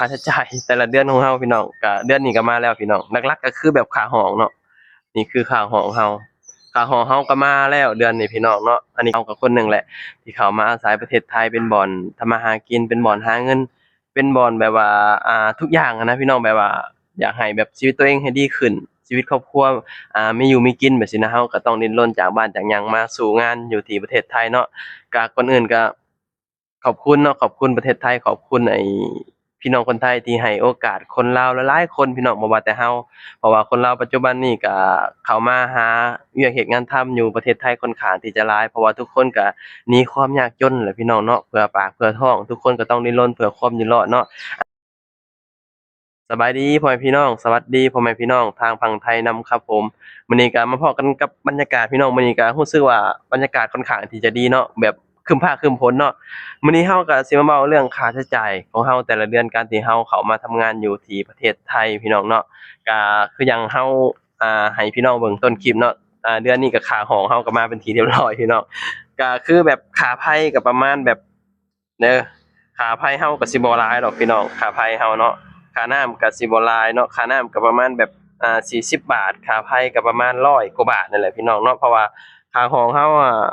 ຄ່າໃຊ້ຈ່າຍແຕ່ລະເດືອນຂອງເຮົາພີ່ນ້ອງ ກະເດືອນນີ້ກະມາແລ້ວພີ່ນ້ອງ ຫຼັກໆກະຄືແບບຄ່າຫ້ອງເນາະ. ນີ້ຄືຄ່າຫ້ອງເຮົາ ຄ່າຫ້ອງເຮົາກະມາແລ້ວເດືອນນີ້ພີ່ນ້ອງເນາະ. ອັນນີ້ເຮົາກະຄົນໜຶ່ງແຫຼະ ທີ່ເຂົ້າມາອາໄສປະເທດໄທ ເປັນບ່ອນທຳມາຫາກິນ ເປັນບ່ອນຫາເງິນ ເປັນບ່ອນແບບວ່າ ອ່າ ທຸກຢ່າງຫັ້ນນະພີ່ນ້ອງ ແບບວ່າ ຢາກໃຫ້ແບບຊີວິດຕົວເອງໃຫ້ດີຂຶ້ນ ຊີວິດຄອບຄົວ ອ່າ ມີຢູ່ມີກິນແບບຊີ້ນະ. ເຮົາກະຕ້ອງດີ້ນລົນຈາກບ້ານຈາກຫຍັງມາສູ້ງານຢູ່ທີ່ປະເທດໄທເນາະ. ກະກ່ອນອື່ນກະຂອບຄຸນເນາະ ຂອບຄຸນປະເທດໄທ ຂອບຄຸນໄອ້ພີ່ນ້ອງຄົນໄທທີ່ໃຫ້ໂອກາດຄົນລາວຫຼາຍໆຄົນພີ່ນ້ອງ ບໍ່ວ່າແຕ່ເຮົາ ເພາະວ່າຄົນລາວປັດຈຸບັນນີ້ກະເຂົ້າມາຫາວຽກເຮັດງານທຳຢູ່ປະເທດໄທຄ່ອນຂ້າງທີ່ຈະຫຼາຍ ເພາະວ່າທຸກຄົນກະໜີຄວາມຍາກຈົນແຫຼະພີ່ນ້ອງເນາະ ເພື່ອປາກເພື່ອທ້ອງ ທຸກຄົນກະຕ້ອງດີ້ນລົນເພື່ອຄວາມຢູ່ລອດເນາະ. ສະບາຍດີພໍ່ແມ່ພີ່ນ້ອງ ສະຫວັດດີພໍ່ແມ່ພີ່ນ້ອງທາງຝັ່ງໄທນຳຄັບຜົມ. ມື້ນີ້ກະມາພໍ້ກັນກັບບັນຍາກາດພີ່ນ້ອງ ມື້ນີ້ກະຮູ້ສຶກວ່າບັນຍາກາດຄ່ອນຂ້າງທີ່ຈະດີເນາະ ແບບຄຶ້ມຟ້າຄຶ້ມຝົນເນາະ. ມື້ນີ້ເຮົາກະຊິມາເວົ້າເລື່ອງຄ່າໃຊ້ຈ່າຍຂອງເຮົາແຕ່ລະເດືອນ ການທີ່ເຮົາເຂົ້າມາທຳງານຢູ່ທີ່ປະເທດໄທພີ່ນ້ອງເນາະ. ກະຄືຢ່າງເຮົາ ອ່າ ໃຫ້ພີ່ນ້ອງເບິ່ງຕົ້ນຄລິບເນາະ ອ່າ ເດືອນນີ້ກະຄ່າຫ້ອງເຮົາກະມາເປັນທີ່ຮຽບຮ້ອຍພີ່ນ້ອງ. ກະຄືແບບຄ່າໄຟກະປະມານແບບ ເດີ ຄ່າໄຟເຮົາກະຊິບໍ່ຫຼາຍດອກພີ່ນ້ອງ ຄ່າໄຟເຮົາເນາະ ຄ່ານ້ຳກະຊິບໍ່ຫຼາຍເນາະ ຄ່ານ້ຳກະປະມານແບບ ອ່າ ສີ່ສິບບາດ ຄ່າໄຟກະປະມານຮ້ອຍກວ່າບາດນີ້ແຫຼະພີ່ນ້ອງເນາະ. ເພາະວ່າຄ່າຫ້ອງເຮົາ ອ່າ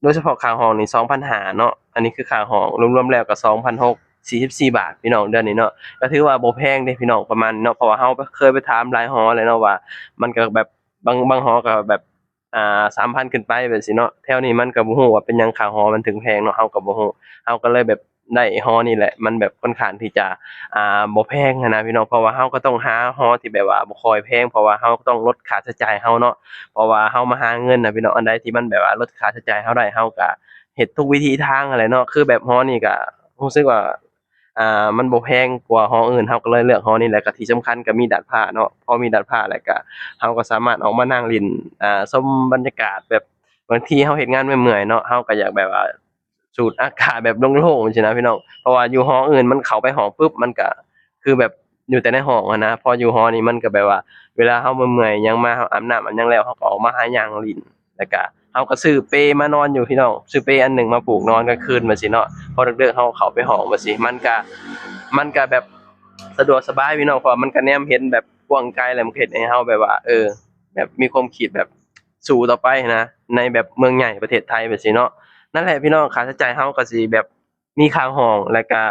ໂດຍສະເພາະຄ່າຫ້ອງນີ້ສອງພັນຫ້າເນາະ ອັນນີ້ຄືຄ່າຫ້ອງ ລວມໆແລ້ວກະສອງພັນຫົກ ສີ່ສິບສີ່ບາດພີ່ນ້ອງ ເດືອນນີ້ເນາະ. ກະຖືວ່າບໍ່ແພງເດ້ພີ່ນ້ອງ ປະມານນີ້ເນາະ ເພາະວ່າເຮົາເຄີຍໄປຖາມຫຼາຍຫໍແລ້ວເນາະ ວ່າມັນກະແບບ ບາງ ບາງຫໍກະແບບ ອ່າ ສາມພັນຂຶ້ນໄປແບບຊີ້ເນາະ. ແຖວນີ້ມັນກະບໍ່ຮູ້ວ່າເປັນຫຍັງຄ່າຫໍມັນເຖິງແພງເນາະ ເຮົາກະບໍ່ຮູ້ ເຮົາກະເລີຍແບບໄດ້ຫໍນີ້ແຫຼະ ມັນແບບຄ່ອນຂ້າງທີ່ຈະ ອ່າ ບໍ່ແພງຫັ້ນນະພີ່ນ້ອງ ເພາະວ່າເຮົາກະຕ້ອງຫາຫໍທີ່ແບບວ່າບໍ່ຄ່ອຍແພງ ເພາະວ່າເຮົາຕ້ອງລົດຄ່າໃຊ້ຈ່າຍເຮົາເນາະ ເພາະວ່າເຮົາມາຫາເງິນນະພີ່ນ້ອງ ອັນໃດທີ່ມັນແບບວ່າລົດຄ່າໃຊ້ຈ່າຍເຮົາໄດ້ ເຮົາກະເຮັດທຸກວິທີທາງຫັ້ນແຫຼະເນາະ. ຄືແບບຫໍນີ້ກະຮູ້ສຶກວ່າ ອ່າ ມັນບໍ່ແພງກວ່າຫໍອື່ນ ເຮົາກະເລີຍເລືອກຫໍນີ້ແຫຼະ ກະທີ່ສຳຄັນກະມີດາດຟ້າເນາະ ພໍມີດາດຟ້າແລ້ວກະເຮົາກະສາມາດອອກມານັ່ງຫຼິ້ນ ອ່າ ຊົມບັນຍາກາດ ແບບບາງທີເຮົາເຮັດງານເມື່ອຍໆເນາະ ເຮົາກະຢາກແບບວ່າສູດອາກາດແບບໂລ່ງໆຊີ້ນະພີ່ນ້ອງ ເພາະວ່າຢູ່ຫໍອື່ນມັນເຂົ້າໄປຫ້ອງປຶບ ມັນກະຄືແບບຢູ່ແຕ່ໃນຫ້ອງຫັ້ນນະ ພໍຢູ່ຫໍນີ້ມັນກະແບບວ່າ ເວລາເຮົາເມື່ອຍໆຫຍັງມາ ເຮົາອາບນ້ຳອາບຫຍັງແລ້ວ ເຮົາກະອອກມາຫາຍ່າງຫຼິ້ນ ແລ້ວກະເຮົາກະຊື້ເປມານອນຢູ່ພີ່ນ້ອງ ຊື້ເປອັນໜຶ່ງມາປູກນອນກາງຄືນແບບຊີ້ເນາະ ພໍເລິກໆເຮົາເຂົ້າໄປຫ້ອງແບບຊີ້ ມັນກະ ມັນກະແບບສະດວກສະບາຍພີ່ນ້ອງ ເພາະວ່າມັນກະແນມເຫັນແບບກວ້າງໄກ ແລ້ວມັນກະເຮັດໃຫ້ເຮົາແບບວ່າ ເອີ ແບບມີຄວາມຄິດແບບສູ້ຕໍ່ໄປຫັ້ນນະ ໃນແບບເມືອງໃຫຍ່ປະເທດໄທແບບຊີ້ເນາະ. ນັ້ນແຫຼະພີ່ນ້ອງ ຄ່າໃຊ້ຈ່າຍເຮົາກະຊິແບບມີຄ່າຫ້ອງ ແລ້ວກະ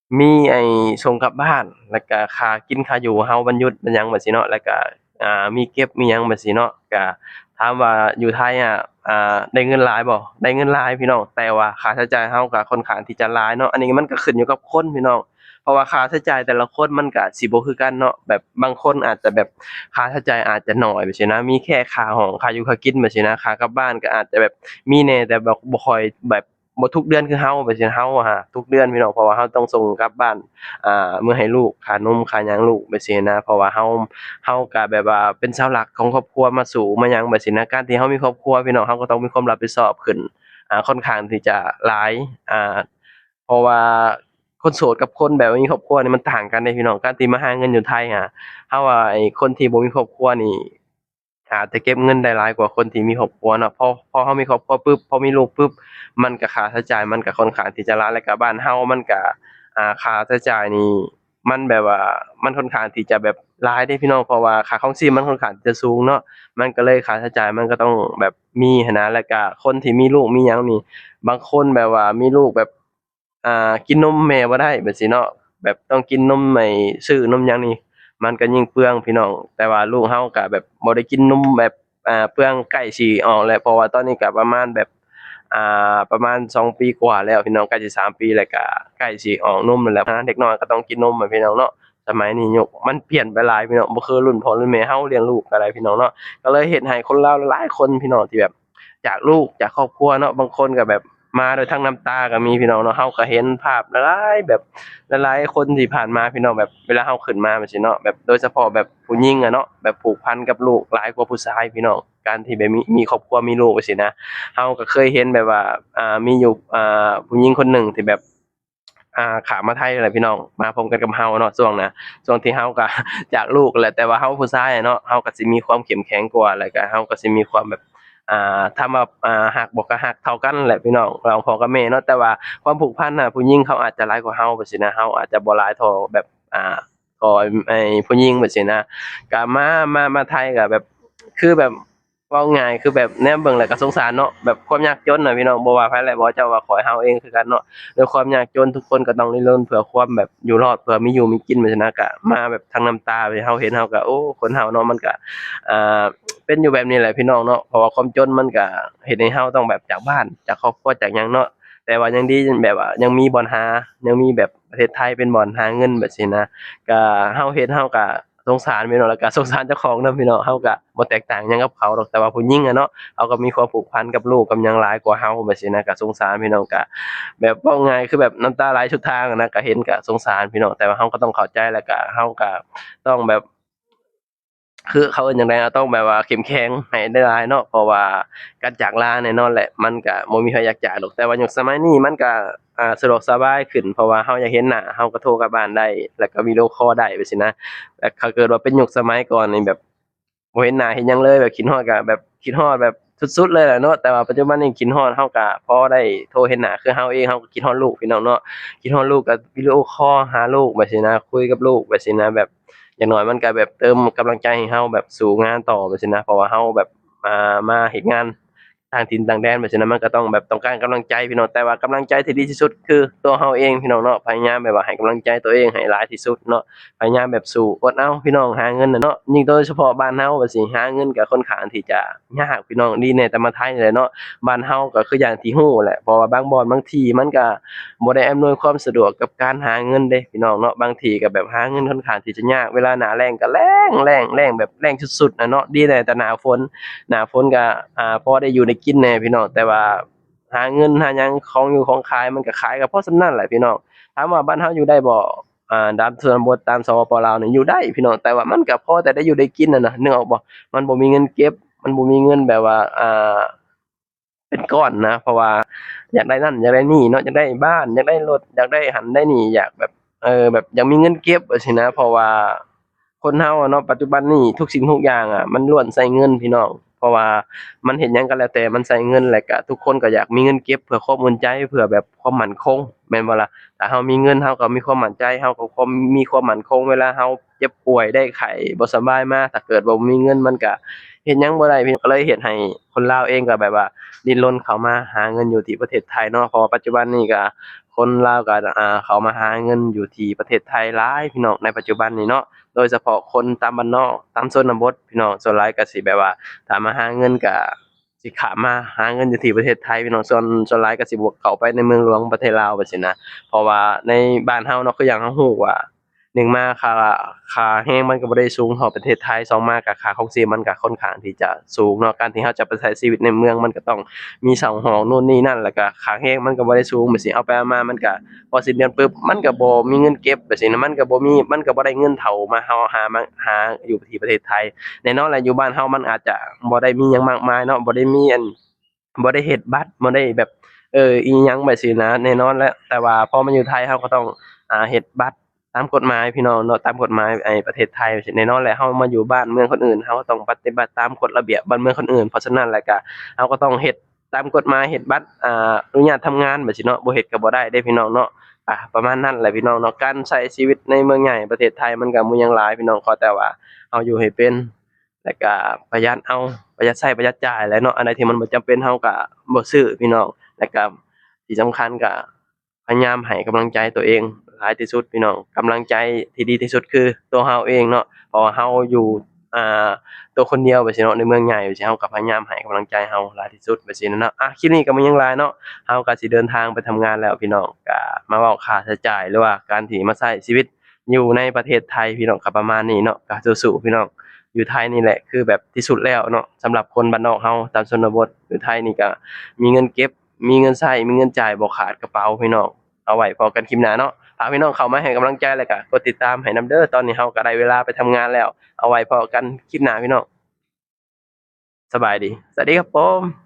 ມີໄອ້ສົ່ງກັບບ້ານ ແລ້ວກະຄ່າກິນຄ່າຢູ່ເຮົາວັນຢຸດວັນຫຍັງແບບຊີ້ເນາະ ແລ້ວກະ ອ່າ ມີເກັບມີຫຍັງແບບຊີ້ເນາະ. ກະຖາມວ່າຢູ່ໄທອະ ອ່າ ໄດ້ເງິນຫຼາຍບໍ່? ໄດ້ເງິນຫຼາຍພີ່ນ້ອງ ແຕ່ວ່າຄ່າໃຊ້ຈ່າຍເຮົາກະຄ່ອນຂ້າງທີ່ຈະຫຼາຍເນາະ. ອັນນີ້ມັນກະຂຶ້ນຢູ່ກັບຄົນພີ່ນ້ອງ ເພາະວ່າຄ່າໃຊ້ຈ່າຍແຕ່ລະຄົນມັນກະຊິບໍ່ຄືກັນເນາະ ແບບບາງຄົນອາດຈະແບບຄ່າໃຊ້ຈ່າຍອາດຈະໜ້ອຍແບບຊີ້ນະ ມີແຄ່ຄ່າຫ້ອງ ຄ່າຢູ່ຄ່າກິນແບບຊີ້ນະ ຄ່າກັບບ້ານກະອາດຈະແບບມີແດ່ ແຕ່ແບບບໍ່ຄ່ອຍແບບ ບໍ່ທຸກເດືອນຄືເຮົາແບບຊີ້ ເຮົາຫາທຸກເດືອນພີ່ນ້ອງ ເພາະວ່າເຮົາຕ້ອງສົ່ງກັບບ້ານ ອ່າ ເມືອໃຫ້ລູກ ຄ່ານົມຄ່າຫຍັງລູກແບບຊີ້ນະ ເພາະວ່າເຮົາ ເຮົາກະແບບວ່າເປັນເສົາຫຼັກຂອງຄອບຄົວ ມາສູ້ມາຫຍັງແບບຊີ້ນະ. ການທີ່ເຮົາມີຄອບຄົວພີ່ນ້ອງ ເຮົາກະຕ້ອງມີຄວາມຮັບຜິດຊອບຂຶ້ນ ອ່າ ຄ່ອນຂ້າງທີ່ຈະຫຼາຍ ອ່າ ເພາະວ່າຄົນໂສດກັບຄົນແບບວ່າມີຄອບຄົວນີ້ມັນຕ່າງກັນເດ້ພີ່ນ້ອງ. ການທີ່ມາຫາເງິນຢູ່ໄທຫາ ເຮົາວ່າໄອ້ຄົນທີ່ບໍ່ມີຄອບຄົວນີ້ ອາດຈະເກັບເງິນໄດ້ຫຼາຍກວ່າຄົນທີ່ມີຄອບຄົວເນາະ. ພໍ ພໍເຮົາມີຄອບຄົວປຶບ ພໍມີລູກປຶບ ມັນກະຄ່າໃຊ້ຈ່າຍມັນກະຄ່ອນຂ້າງທີ່ຈະຫຼາຍ ແລ້ວກະບ້ານເຮົາມັນກະ ອ່າ ຄ່າໃຊ້ຈ່າຍນີ້ມັນແບບວ່າ ມັນຄ່ອນຂ້າງທີ່ຈະແບບຫຼາຍເດ້ພີ່ນ້ອງ ເພາະວ່າຄ່າຄອງຊີບມັນຄ່ອນຂ້າງທີ່ຈະສູງເນາະ ມັນກະເລີຍຄ່າໃຊ້ຈ່າຍມັນກະຕ້ອງແບບມີຫັ້ນນະ. ແລ້ວກະຄົນທີ່ມີລູກມີຫຍັງນີ້ ບາງຄົນແບບວ່າມີລູກແບບ ອ່າ ກິນນົມແມ່ບໍ່ໄດ້ແບບຊີ້ເນາະ ແບບຕ້ອງກິນນົມໄອ້ ຊື້ນົມຫຍັງນີ້ ມັນກະຍິ່ງເປືອງພີ່ນ້ອງ. ແຕ່ວ່າລູກເຮົາກະແບບບໍ່ໄດ້ກິນນົມແບບ ອ່າ ເປືອງ ໃກ້ຊິອອກແລ້ວ ເພາະວ່າຕອນນີ້ກະປະມານແບບ ອ່າ ປະມານສອງປີກວ່າແລ້ວພີ່ນ້ອງ ໃກ້ຊິສາມປີແລ້ວ ກະໃກ້ຊິອອກນົມແລ້ວ. ເດັກນ້ອຍກະຕ້ອງກິນນົມແຫຼະພີ່ນ້ອງເນາະ. ສະໄໝນີ້ຍຸກມັນປ່ຽນໄປຫຼາຍພີ່ນ້ອງ ບໍ່ຄືລຸ້ນພໍ່ລຸ້ນແມ່ເຮົາ ລ້ຽງລູກກະໄດ້ພີ່ນ້ອງເນາະ. ກະເລີຍເຮັດໃຫ້ຄົນລາວຫຼາຍໆຄົນພີ່ນ້ອງ ທີ່ແບບ ຈາກລູກຈາກຄອບຄົວເນາະ ບາງຄົນກະແບບມາໂດຍທັງນ້ຳຕາກະມີພີ່ນ້ອງເນາະ. ເຮົາກະເຫັນພາບຫຼາຍໆ ແບບຫຼາຍໆຄົນທີ່ຜ່ານມາພີ່ນ້ອງ ແບບເວລາເຮົາຂຶ້ນມາແບບຊີ້ເນາະ ແບບໂດຍສະເພາະແບບຜູ້ຍິງອະເນາະ ແບບຜູກພັນກັບລູກຫຼາຍກວ່າຜູ້ຊາຍພີ່ນ້ອງ. ການທີ່ແບບມີ ມີຄອບຄົວມີລູກແບບຊີ້ນະ ເຮົາກະເຄີຍເຫັນແບບວ່າ ອ່າ ມີຢູ່ ອ່າ ຜູ້ຍິງຄົນໜຶ່ງທີ່ແບບ ອ່າ ຂ້າມມາໄທແຫຼະພີ່ນ້ອງ ມາພ້ອມກັນກັບເຮົາເນາະ. ຊ່ວງນະ ຊ່ວງທີ່ເຮົາກະຈາກລູກແຫຼະ ແຕ່ວ່າເຮົາຜູ້ຊາຍເນາະ ເຮົາກະຊິມີຄວາມເຂັ້ມແຂງກວ່າ ແລ້ວກະເຮົາກະຊິມີຄວາມແບບ ອ່າ ຖາມວ່າ ອ່າ ຮັກບໍ່ ກໍຮັກເທົ່າກັນແຫຼະພີ່ນ້ອງ ລະຫວ່າງພໍ່ກັບແມ່ເນາະ. ແຕ່ວ່າຄວາມຜູກພັນນະ ຜູ້ຍິງເຂົາອາດຈະຫຼາຍກວ່າເຮົາ ແບບຊີ້ນະ, ເຮົາອາດຈະບໍ່ຫຼາຍເທົ່າແບບ ອ່າ ກໍໄອ້ຜູ້ຍິງ ແບບຊີ້ນະ. ກໍມາ ມາ ມາໄທກໍແບບ ຄືແບບ ເວົ້າງ່າຍຄືແບບແນມເບິ່ງແລ້ວກໍສົງສານເນາະ, ແບບຄວາມຍາກຈົນນະພີ່ນ້ອງ, ບໍ່ວ່າໃຜແຫຼະ ບໍ່ເຈົ້າວ່າຂ້ອຍ ເຮົາເອງຄືກັນເນາະ. ດ້ວຍຄວາມຍາກຈົນ ທຸກຄົນກໍຕ້ອງດີ້ນລົນເພື່ອຄວາມແບບຢູ່ລອດ ເພື່ອມີຢູ່ມີກິນ ແບບຊີ້ນະ. ກໍມາແບບທັງນ້ຳຕາ ເຮົາເຫັນເຮົາກໍ ໂອ້ ຄົນເຮົາເນາະ ມັນກໍ ອ່າ ເປັນຢູ່ແບບນີ້ແຫຼະພີ່ນ້ອງເນາະ, ເພາະວ່າຄວາມຈົນມັນກໍເຮັດໃຫ້ເຮົາຕ້ອງແບບຈາກບ້ານ ຈາກຄອບຄົວ ຈາກຫຍັງເນາະ. ແຕ່ວ່າຍັງດີ ແບບວ່າຍັງມີບ່ອນຫາ ຍັງມີແບບປະເທດໄທເປັນບ່ອນຫາເງິນ ແບບຊີ້ນະ. ກໍເຮົາເຫັນເຮົາກໍສົງສານພີ່ນ້ອງ ແລ້ວກໍສົງສານເຈົ້າຂອງນຳພີ່ນ້ອງ. ເຮົາກໍບໍ່ແຕກຕ່າງຫຍັງກັບເຂົາດອກ, ແຕ່ວ່າຜູ້ຍິງອະເນາະ ເຂົາກໍມີຄວາມຜູກພັນກັບລູກກັບຫຍັງຫຼາຍກວ່າເຮົາ ແບບຊີ້ນະ, ກໍສົງສານພີ່ນ້ອງ. ກໍແບບເວົ້າງ່າຍຄືແບບນ້ຳຕາໄຫຼສຸດທາງນະ, ກໍເຫັນກໍສົງສານພີ່ນ້ອງ. ແຕ່ວ່າເຮົາກໍຕ້ອງເຂົ້າໃຈ ແລ້ວກໍເຮົາກໍຕ້ອງແບບ ຄືເຂົາເອີ້ນຈັ່ງໃດ ເຮົາຕ້ອງແບບວ່າເຂັ້ມແຂງໃຫ້ຫຼາຍໆເນາະ, ເພາະວ່າການຈາກລາແນ່ນອນແຫຼະ ມັນກະບໍ່ມີໃຜຢາກຈາກດອກ. ແຕ່ວ່າຍຸກສະໄໝນີ້ມັນກະ ອ່າ ສະດວກສະບາຍຂຶ້ນ ເພາະວ່າເຮົາຢາກເຫັນໜ້າ ເຮົາກໍໂທກັບບ້ານໄດ້ ແລ້ວກໍວິດີໂອຄໍໄດ້ ແບບຊີ້ນະ. ແຕ່ຖ້າເກີດວ່າເປັນຍຸກສະໄໝກ່ອນນີ້ ແບບບໍ່ເຫັນໜ້າເຫັນຫຍັງເລີຍ ແບບຄິດຮອດກໍແບບຄິດຮອດແບບສຸດໆເລີຍແຫຼະເນາະ. ແຕ່ວ່າປັດຈຸບັນນີ້ຄິດຮອດ ເຮົາກໍພໍໄດ້ໂທເຫັນໜ້າ ຄືເຮົາເອງ ເຮົາກໍຄິດຮອດລູກພີ່ນ້ອງເນາະ, ຄິດຮອດລູກກໍວິດີໂອຄໍຫາລູກ ແບບຊີ້ນະ, ຄຸຍກັບລູກ ແບບຊີ້ນະ. ແບບ ຢ່າງໜ້ອຍມັນກໍແບບເຕີມກຳລັງໃຈໃຫ້ເຮົາແບບສູ້ງານຕໍ່ ແບບຊີ້ນະ, ເພາະວ່າເຮົາແບບ ອ່າ ມາເຮັດງານຕ່າງຖິ່ນຕ່າງແດນ ແບບຊີ້ນະ, ມັນກໍຕ້ອງແບບຕ້ອງການກຳລັງໃຈພີ່ນ້ອງ. ແຕ່ວ່າກຳລັງໃຈທີ່ດີທີ່ສຸດຄືຕົວເຮົາເອງພີ່ນ້ອງເນາະ, ພະຍາຍາມແບບວ່າໃຫ້ກຳລັງໃຈຕົວເອງໃຫ້ຫຼາຍທີ່ສຸດເນາະ, ພະຍາຍາມແບບສູ້ອົດເອົາພີ່ນ້ອງ ຫາເງິນນະເນາະ. ຍິ່ງໂດຍສະເພາະບ້ານເຮົາ ແບບຊີ້ ຫາເງິນກໍຄ່ອນຂ້າງທີ່ຈະຍາກພີ່ນ້ອງ, ດີແດ່ແຕ່ມາໄທນີ້ແຫຼະເນາະ. ບ້ານເຮົາກໍຄືຢ່າງທີ່ຮູ້ແຫຼະ ເພາະວ່າບາງບ່ອນບາງທີ່ມັນກໍ ບໍ່ໄດ້ອຳນວຍຄວາມສະດວກກັບການຫາເງິນເດ້ພີ່ນ້ອງເນາະ. ບາງທີກໍແບບຫາເງິນຄ່ອນຂ້າງທີ່ຈະຍາກ, ເວລາໜ້າແລ້ງກໍແລ້ງ ແລ້ງ ແລ້ງ ແບບແລ້ງສຸດໆນະເນາະ. ດີແດ່ແຕ່ໜ້າຝົນ, ໜ້າຝົນກໍ ອ່າ ພໍໄດ້ຢູ່ໄດ້ກິນແດ່ພີ່ນ້ອງ, ແຕ່ວ່າຫາເງິນຫາຫຍັງ ຂອງຢູ່ຂອງຂາຍ ມັນກໍຂາຍກໍພໍສ່ຳນັ້ນແຫຼະພີ່ນ້ອງ. ຖາມວ່າບ້ານເຮົາຢູ່ໄດ້ບໍ່? ອ່າ ຕາມຊົນນະບົດ ຕາມ ສປປ ລາວນີ້ ຢູ່ໄດ້ພີ່ນ້ອງ, ແຕ່ວ່າມັນກໍພໍແຕ່ໄດ້ຢູ່ໄດ້ກິນຫັ້ນນະ, ນຶກອອກບໍ່? ມັນບໍ່ມີເງິນເກັບ, ມັນບໍ່ມີເງິນແບບວ່າ ອ່າ ເປັນກ້ອນນະ, ເພາະວ່າຢາກໄດ້ນັ້ນ ຢາກໄດ້ນີ້ເນາະ, ຢາກໄດ້ບ້ານ ຢາກໄດ້ລົດ ຢາກໄດ້ຫັ້ນໄດ້ນີ້ ຢາກແບບ ເອີ ແບບຢາກມີເງິນເກັບ ແບບຊີ້ນະ. ເພາະວ່າຄົນເຮົາອະເນາະ ປັດຈຸບັນນີ້ທຸກສິ່ງທຸກຢ່າງອະ ມັນລ້ວນໃຊ້ເງິນພີ່ນ້ອງ, ເພາະວ່າມັນເຮັດຫຍັງກໍແລ້ວແຕ່ມັນໃຊ້ເງິນ, ແລ້ວກະທຸກຄົນກໍຢາກມີເງິນເກັບເພື່ອຄວາມອຸ່ນໃຈ ເພື່ອແບບຄວາມໝັ້ນຄົງ ແມ່ນບໍ່ລະ? ຖ້າເຮົາມີເງິນ ເຮົາກໍມີຄວາມໝັ້ນໃຈ, ເຮົາກໍຄວາມ ມີຄວາມໝັ້ນຄົງ ເວລາເຮົາ ເຈັບປ່ວຍໄດ້ໄຂ້ບໍ່ສະບາຍມາ, ຖ້າເກີດບໍ່ມີເງິນມັນກະເຮັດຫຍັງບໍ່ໄດ້ພີ່ນ້ອງ. ກໍເລີຍເຮັດໃຫ້ຄົນລາວເອງກໍແບບວ່າດີ້ນລົນເຂົ້າມາຫາເງິນຢູ່ທີ່ປະເທດໄທເນາະ, ເພາະວ່າປັດຈຸບັນນີ້ກະຄົນລາວກະ ອ່າ ເຂົ້າມາຫາເງິນຢູ່ທີ່ປະເທດໄທຫຼາຍພີ່ນ້ອງ ໃນປັດຈຸບັນນີ້ເນາະ. ໂດຍສະເພາະຄົນຕາມບ້ານນອກ ຕາມຊົນນະບົດພີ່ນ້ອງ, ສ່ວນຫຼາຍກະຊິແບບວ່າຖ້າມາຫາເງິນກະຊິຂ້າມມາຫາເງິນຢູ່ທີ່ປະເທດໄທພີ່ນ້ອງ, ສ່ວນ ສ່ວນຫຼາຍກະຊິບໍ່ເຂົ້າໄປໃນເມືອງຫຼວງປະເທດລາວ ແບບຊີ້ນະ. ເພາະວ່າໃນບ້ານເຮົາເນາະ ຄືຢ່າງເຮົາຮູ້ວ່າ ໜຶ່ງມາຄ່າ ຄ່າແຮງມັນກໍບໍ່ໄດ້ສູງເທົ່າປະເທດໄທ, ສອງມາກໍຄ່າຄອງຊີບມັນກໍຄ່ອນຂ້າງທີ່ຈະສູງເນາະ. ການທີ່ເຮົາຈະໄປໃຊ້ຊີວິດໃນເມືອງ ມັນກໍຕ້ອງມີເຊົ່າຫ້ອງໂນ່ນນີ້ນັ້ນ, ແລ້ວກໍຄ່າແຮງມັນກໍບໍ່ໄດ້ສູງ, ແບບຊີ້ ເອົາໄປເອົາມາມັນກໍພໍສິ້ນເດືອນປຶບ ມັນກໍບໍ່ມີເງິນເກັບ ແບບຊີ້ນະ, ມັນກໍບໍ່ມີ ມັນກໍບໍ່ໄດ້ເງິນເທົ່າມາເຮົາຫາມາ ຫາຢູ່ທີ່ປະເທດໄທ. ແນ່ນອນແຫຼະ ຢູ່ບ້ານເຮົາມັນອາດຈະບໍ່ໄດ້ມີຫຍັງມາກມາຍເນາະ, ບໍ່ໄດ້ມີອັນ ບໍ່ໄດ້ເຮັດບັດ ບໍ່ໄດ້ແບບ ເອີ ອີ່ຫຍັງແບບຊີ້ນະ, ແນ່ນອນແຫຼະ. ແຕ່ວ່າພໍມາຢູ່ໄທ ເຮົາກໍຕ້ອງ ອ່າ ເຮັດບັດຕາມກົດໝາຍພີ່ນ້ອງເນາະ, ຕາມກົດໝາຍ ໄອ້ ປະເທດໄທ. ແນ່ນອນແຫຼະ ເຮົາມາຢູ່ບ້ານເມືອງຄົນອື່ນ ເຮົາກໍຕ້ອງປະຕິບັດຕາມກົດລະບຽບບ້ານເມືອງຄົນອື່ນ, ເພາະສະນັ້ນແລ້ວກໍເຮົາກໍຕ້ອງເຮັດຕາມກົດໝາຍ ເຮັດບັດ ອ່າ ອະນຸຍາດທຳງານແບບຊີ້ເນາະ, ບໍ່ເຮັດກໍບໍ່ໄດ້ເດ້ພີ່ນ້ອງເນາະ. ອ່າ ປະມານນັ້ນແຫຼະພີ່ນ້ອງເນາະ, ການໃຊ້ຊີວິດໃນເມືອງໃຫຍ່ປະເທດໄທ ມັນກໍບໍ່ຫຍັງຫຼາຍພີ່ນ້ອງ, ຂໍແຕ່ວ່າເຮົາຢູ່ໃຫ້ເປັນ ແລ້ວກະປະຢັດເອົາ ປະຢັດໃຊ້ປະຢັດຈ່າຍແຫຼະເນາະ, ອັນໃດທີ່ມັນບໍ່ຈຳເປັນເຮົາກະບໍ່ຊື້ພີ່ນ້ອງ. ແລ້ວກະທີ່ສຳຄັນກະພະຍາຍາມໃຫ້ກຳລັງໃຈຕົວເອງຫຼາຍທີ່ສຸດພີ່ນ້ອງ, ກຳລັງໃຈທີ່ດີທີ່ສຸດຄືຕົວເຮົາເອງເນາະ, ເພາະວ່າເຮົາຢູ່ ອ່າ ຕົວຄົນດຽວແບບຊີ້ເນາະ ໃນເມືອງໃຫຍ່ແບບຊີ້, ເຮົາກະພະຍາຍາມໃຫ້ກຳລັງໃຈເຮົາຫຼາຍທີ່ສຸດແບບຊີ້ນະເນາະ. ອ່າ ຄລິບນີ້ກະບໍ່ຫຍັງຫຼາຍເນາະ, ເຮົາກະຊິເດີນທາງໄປທຳງານແລ້ວພີ່ນ້ອງ, ກະມາເວົ້າຄ່າໃຊ້ຈ່າຍ ຫຼືວ່າການທີ່ມາໃຊ້ຊີວິດ ຢູ່ໃນປະເທດໄທພີ່ນ້ອງ ກໍປະມານນີ້ເນາະ, ກໍສູ້ໆພີ່ນ້ອງ. ຢູ່ໄທນີ້ແຫຼະຄືແບບທີ່ສຸດແລ້ວເນາະ ສຳລັບຄົນບ້ານນອກເຮົາ ຕາມຊົນນະບົດ. ຢູ່ໄທນີ້ກໍມີເງິນເກັບ ມີເງິນໃຊ້ ມີເງິນຈ່າຍບໍ່ຂາດກະເປົາພີ່ນ້ອງ. ເອົາໄວ້ພໍ້ກັນຄລິບໜ້າເນາະ, ຝາກພີ່ນ້ອງເຂົ້າມາໃຫ້ກຳລັງໃຈ ແລ້ວກໍກົດຕິດຕາມໃຫ້ນຳເດີ. ຕອນນີ້ເຮົາກໍໄດ້ເວລາໄປທຳງານແລ້ວ, ເອົາໄວ້ພໍ້ກັນຄລິບໜ້າພີ່ນ້ອງ. ສະບາຍດີ ສະຫວັດດີຄັບຜົມ.